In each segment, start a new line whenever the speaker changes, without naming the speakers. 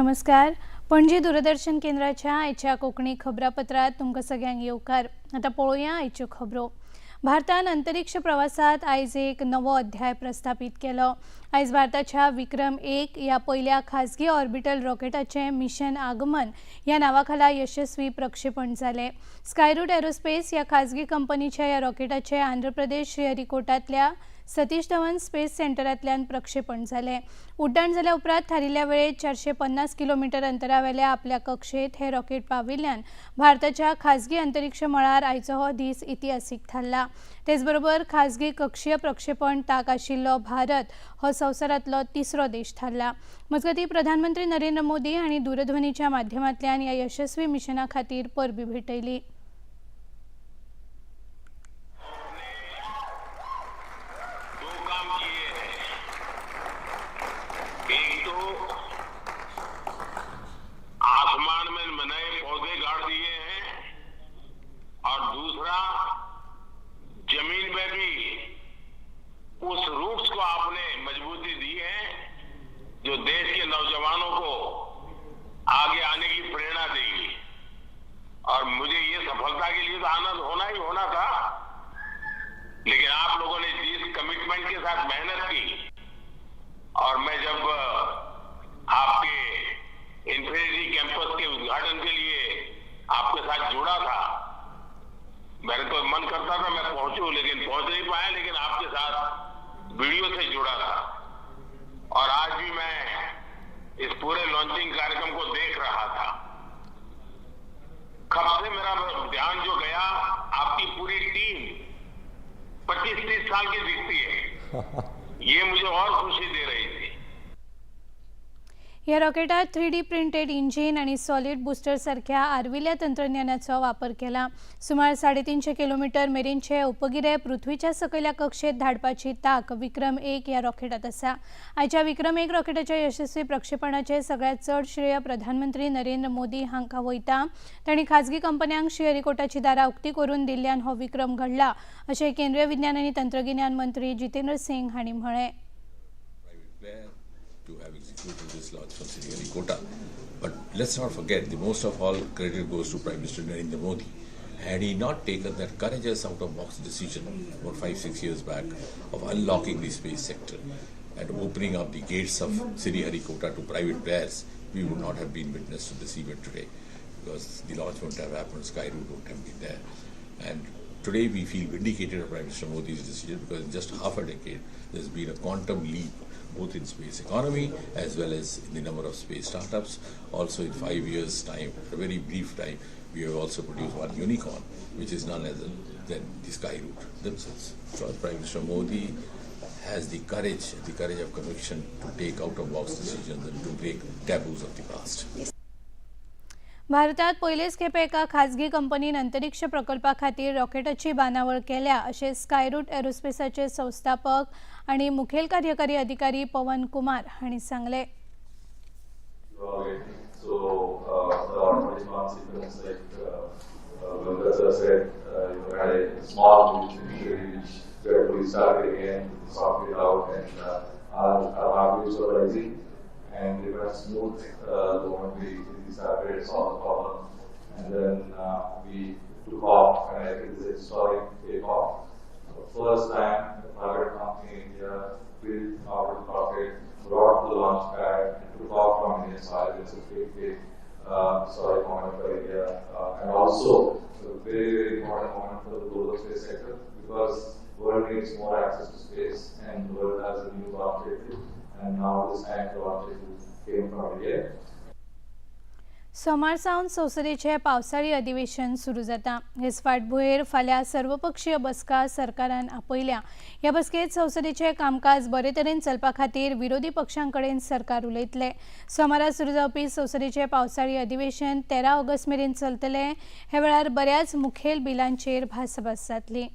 नमस्कार. पणजी दूरदर्शन केंद्राच्या आयच्या कोंकणी खबरापत्रात तुमकां सगळ्यांक येवकार. आतां पळोवया आयच्यो खबरो. भारतान अंतरिक्ष प्रवासात आयज एक नवो अध्याय प्रस्थापीत केलो. आयज भारताच्या विक्रम 1 ह्या पयल्या खाजगी ऑर्बिटल रॉकेटाचें मिशन आगमन ह्या नांवाखाला यशस्वी प्रक्षेपण जालें. स्कायरूट एरोस्पेस ह्या खाजगी कंपनीच्या ह्या रॉकेटाचें आंध्र प्रदेश श्रीहरिकोटांतल्या सतीश धवन स्पेस सेंटरांतल्यान प्रक्षेपण जालें. उड्डाण जाल्या उपरांत थारिल्ल्या वेळेत 450 किलोमिटर अंतरावेल्या आपल्या कक्षेत हे रॉकेट पाविल्ल्यान भारताच्या खाजगी अंतरिक्ष मळार आयचो हो दीस इतिहासीक थारला. तेचबरोबर खाजगी कक्षीय प्रक्षेपण ताक आशिल्लो भारत हो संवसारांतलो तिसरो देश थारला. मजगतीं, प्रधानमंत्री नरेंद्र मोदी हांणी दूरध्वनीच्या माध्यमांतल्यान ह्या यशस्वी मिशना खातीर परबी भेटयली.
दो काम किए हैं. एक तो आसमान में नए पौधे गाड़ दिए हैं और दूसरा जमीन में भी उस रूट्स को आपने मजबूती दी है जो देश के नौजवानों को आगे आने की प्रेरणा देगी. और मुझे ये सफलता के लिए तो आनंद होना ही होना था, लेकिन आप लोगों ने जिस कमिटमेंट के साथ मेहनत की और मैं जब आपके इन्फिनिटी कैंपस के उद्घाटन के लिए आपके साथ जुड़ा था, मेरे तो मन करता था मैं पहुंचूं, लेकिन पहुंच नहीं पाया, लेकिन आपके साथ वीडियो से जुड़ा था और आज भी मैं इस पूरे लॉन्चिंग कार्यक्रम को देख रहा था. कब से मेरा ध्यान जो गया, आपकी पूरी टीम 25-30 साल की दिखती है. ये मुझे और खुशी दे रही थी.
ह्या रॉकेटात 3D printed इंजीन आनी सॉलिड बुस्टर सारख्या आर्विल्ल्या तंत्रज्ञानाचो वापर केला. सुमार 350 किलोमिटर मेरेनचे उपगिरे पृथ्वीच्या सकयल्या कक्षेत धाडपाची ताक विक्रम 1 ह्या रॉकेटात आसा. आयच्या विक्रम 1 रॉकेटाच्या यशस्वी प्रक्षेपणाचे सगळ्यात चड श्रेय प्रधानमंत्री नरेंद्र मोदी हांकां वयता. तांणी खाजगी कंपन्यांक श्रीहरिकोटाची दारां उक्ती करून दिल्ल्यान हो विक्रम घडला, अशें केंद्रीय विज्ञान आनी तंत्रगिन्यान मंत्री जितेंद्र सिंग हांणी म्हळें.
Private player to have executed this launch from Sriharikota. But let's not forget, the most of all credit goes to Prime Minister Narendra Modi. Had he not taken that courageous out of box decision about 5, 6 years back of unlocking the space sector and opening up the gates of Sriharikota to private players, we would not have been witness to this event today, because the launch wouldn't have happened, Skyroot wouldn't have been there. And today we feel vindicated of Prime Minister Modi's decision, because in just half a decade there's been a quantum leap both in space economy as well as in the number of space startups. Also, in 5 years' time, a very brief time, we have also produced one unicorn, which is none other than the Skyroot themselves. So Prime Minister Modi has the courage of conviction to take out of box decisions and to break taboos of the past.
भारतात पयलेच खेपे एका खाजगी कंपनीन अंतरिक्ष प्रकल्पा खातीर रॉकेटाची बांदावळ केल्या, अशें स्कायरूट एरोस्पेसाचे संस्थापक आनी मुखेल कार्यकारी अधिकारी पवन कुमार हांणी सांगलें.
So the automatic launch sequence, like Govinda sir said, had a small glitch initially, which we started again, sorted it out, and our heartbeats were rising, and it went smooth the moment we started, solved the problem, and then we took off, and I think it's a historic takeoff. First time a private company in India built an orbital rocket, brought to the launch pad, and took off from Indian soil. It's a big, big historic moment for India, and also a very, very important moment for the global space sector, because world needs more access to space, and the world has a new launch vehicle, and now this time the launch vehicle came from India.
सोमार सावन संसदेचें पावसाळी अधिवेशन सुरू जाता. हेच फाटभुंयेर फाल्यां सर्वपक्षीय बसका सरकारान आपयल्या. ह्या बसकेंत संसदेचें कामकाज बरे तरेन चलपा खातीर विरोधी पक्षां कडेन सरकार उलयतले. सोमारा सुरू जावपी संसदेचें पावसाळी अधिवेशन 13 ऑगस्ट मेरेन चलतलें. ह्या वेळार बऱ्याच मुखेल बिलांचेर भासाभास जातली.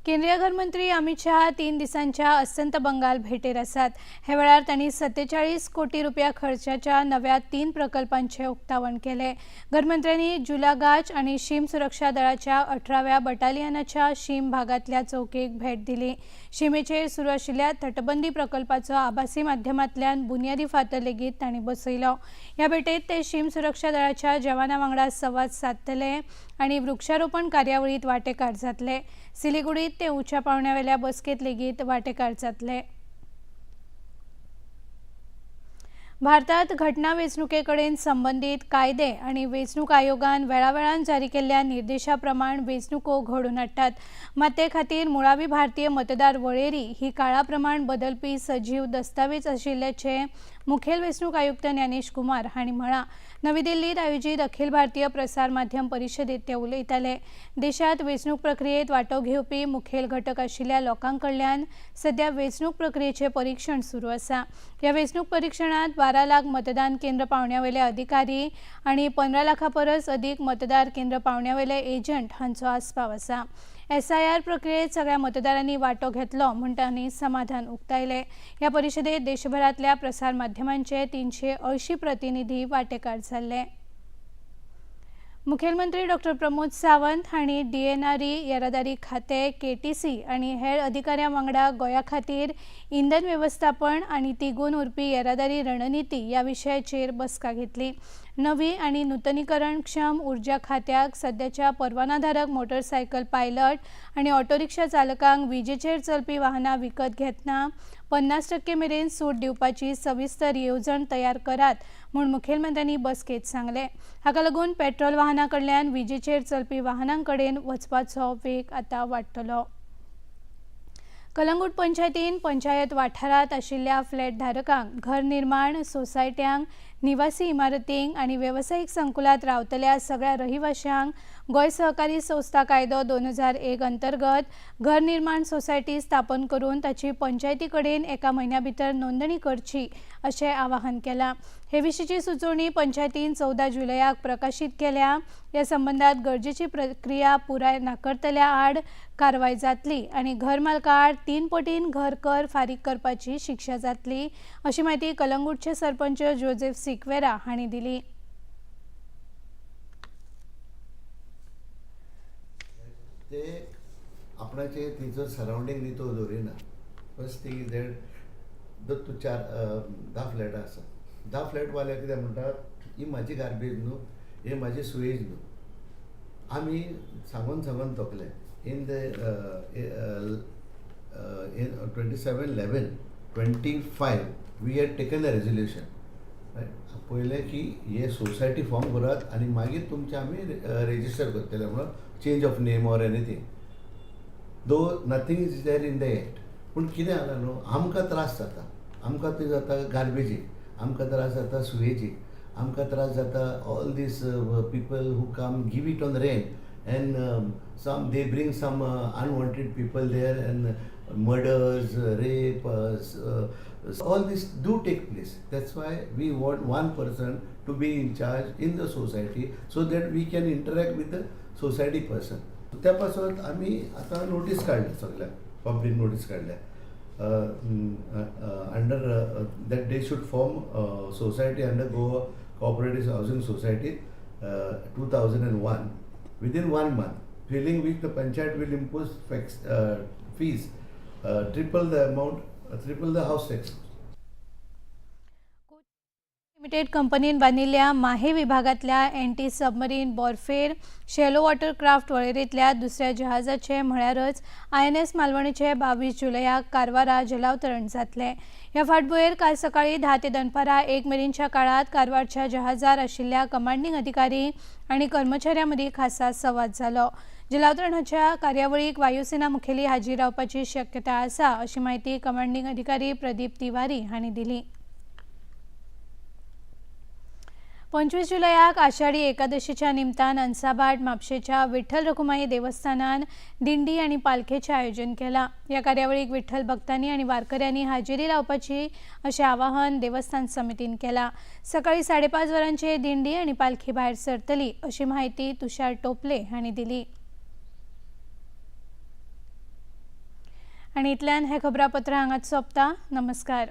केंद्रीय घरमंत्री अमित शहा 3 दिसांच्या अस्तंत बंगाल भेटेर आसात. हे वेळार तांणी 47 कोटी रुपया खर्चाच्या नव्या 3 प्रकल्पांचे उक्तावण केले. घरमंत्र्यांनी जुलागाच आनी शीम सुरक्षा दळाच्या 18व्या बटालियनाच्या शीम भागांतल्या चौकेक भेट दिली. शिमेचेर सुरू आशिल्ल्या तटबंदी प्रकल्पाचो आभासी माध्यमांतल्यान बुन्यादी फातर लेगीत तांणी बसयलो. ह्या भेटेत ते शीम सुरक्षा दळाच्या जवाना वांगडा संवाद सादतले आनी वृक्षारोपण कार्यावळीत वांटेकार जातले. सिलिगुडीत ते उंच्या पावंड्यावेल्या बसकेत लेगीत वांटेकार जातले. भारतात घटना वेंचणुके कडेन संबंदीत कायदे आनी वेंचणूक आयोगान वेळावेळान जारी केल्ल्या निर्देशा प्रमाण वेंचणुको घडोवन हाडटात. मात ते खातीर मुळावी भारतीय मतदार वळेरी ही काळा प्रमाण बदलपी सजीव दस्तावेज आशिल्ल्याचें मुखेल वेंचणूक आयुक्त ज्ञानेश कुमार हांणी म्हळां. नवी दिल्लीत आयोजीत अखिल भारतीय प्रसार माध्यम परिशदेत ते उलयताले. देशांत वेंचणूक प्रक्रियेत वांटो घेवपी मुखेल घटक आशिल्ल्या लोकां कडल्यान सध्या वेंचणूक प्रक्रियेचें परिक्षण सुरू आसा. ह्या वेंचणूक परिक्षणांत 12 लाख मतदान केंद्र पावंड्यावेले अधिकारी आनी 15 लाखां परस अदीक मतदार केंद्र पावंड्यावेले एजंट हांचो आस्पाव आसा. एसआयआर प्रक्रियेत सगळ्या मतदारांनी वांटो घेतलो म्हूण तांणी समाधान उक्तायलें. ह्या परिशदेत देशभरांतल्या प्रसार माध्यमांचे 380 प्रतिनिधी वांटेकार जाल्ले. मुखेलमंत्री डॉक्टर प्रमोद सावंत हांणी डीएनआरई, येरादारी खातें, केटीसी आनी हेर अधिकाऱ्यां वांगडा गोंया खातीर इंधन वेवस्थापन आनी तिगून उरपी येरादारी रणनिती ह्या विशयाचेर बसका घेतली. नवी आनी नुतनीकरणक्षम उर्जा खात्याक सद्याच्या परवानाधारक मोटरसायकल पायलट आनी ऑटोरिक्षा चालकांक विजेचेर चलपी वाहनां विकत घेतना 50% मेरेन सूट दिवपाची सविस्तर येवजण तयार करात म्हूण मुखेलमंत्र्यांनी बसकेत सांगलें. हाका लागून पेट्रोल वाहनां कडल्यान विजेचेर चलपी वाहनां कडेन वचपाचो वेग आतां वाडटलो. कलंगूट पंचायतीन पंचायत वाठारांत आशिल्ल्या फ्लॅट धारकांक, घर निर्माण सोसायट्यांक, निवासी इमारतींक आनी वेवसायीक संकुलांत रावतल्या सगळ्या रहिवाशांक गोंय सहकारी संस्था कायदो 2001 अंतर्गत घर निर्माण सोसायटी स्थापन करून ताची पंचायती कडेन एका म्हयन्या भितर नोंदणी करची अशें आवाहन केलां. हे विशींची सुचोवणी पंचायतीन 14 जुलयाक प्रकाशीत केल्या. ह्या संबंदात गरजेची प्रक्रिया पुराय नाकरतल्या आड कारवाय जातली आनी घर मालका आड 3 पटीन घर कर फारीक करपाची शिक्षा जातली अशी म्हायती कलंगूटचे सरपंच जोजेफ सिक्वेरा हांणी दिली.
ते आपणाचे थंयसर सरावंडींग नितळ दवरिना. फर्स्ट थिंग is that जर तूं 4-10 फ्लॅटां आसा, 10 फ्लॅटवाले कितें म्हणटात, ही म्हाजी गार्बेज न्हू, हे म्हाजी सुवेज न्हू. आमी सांगून सांगून थकले. In the in 27/11/25 we had taken a resolution पयलें की हे सोसायटी फॉर्म करात आनी मागीर तुमचें आमी रेजिस्टर करतले म्हणून change of name or anything, though nothing is there in the act. पूण कितें जालां न्हू, आमकां त्रास जाता. आमकां तें जाता गार्बेजीक, आमकां त्रास जाता सुवेजीक, आमकां त्रास जाता all these people who come give it on rent and some they bring some unwanted people there and murders, rape, all this do take place. That's why we want one person to be in charge in the society so that we can interact with the society person. त्या पासत आमी आतां notice काडल्या, सगळ्यांक public notice काडल्या under that they should form society under Goa Cooperative Housing Society 2001 within 1 month, failing which the panchayat will impose fees triple the amount, triple the house tax.
Limited कंपनीन बांदिल्ल्या माहे विभागांतल्या anti submarine warfare shallow water craft वळेरेंतल्या दुसऱ्या जहाजाचे म्हळ्यारच INS मालवणीचे 22 जुलयाक कारवारा जलावतरण जातलें. ह्या फाटभुंयेर काल सकाळीं 10 ते दनपारां 1 मेरेनच्या काळांत कारवारच्या जहाजार आशिल्ल्या कमांडींग अधिकारी आनी कर्मचाऱ्यां मदीं खासा संवाद जालो. जलावतरणाच्या कार्यावळीक वायुसेना मुखेली हाजीर रावपाची शक्यता आसा अशी म्हायती कमांडींग अधिकारी प्रदीप तिवारी हांणी दिली. 25 जुलयाक आषाढी एकादशीच्या निमतान अन्साभाट म्हापशेच्या विठ्ठल रखुमाई देवस्थानान दिंडी आनी पालखेचें आयोजन केलां. ह्या कार्यावळीक विठ्ठल भक्तांनी आनी वारकऱ्यांनी हाजेरी लावपाची अशें आवाहन देवस्थान समितीन केलां. सकाळीं 5:30 वरांचेर दिंडी आनी पालखी भायर सरतली अशी म्हायती तुषार टोपले हांणी दिली. आनी इतल्यान हें खबरापत्र हांगाच सोंपता. नमस्कार.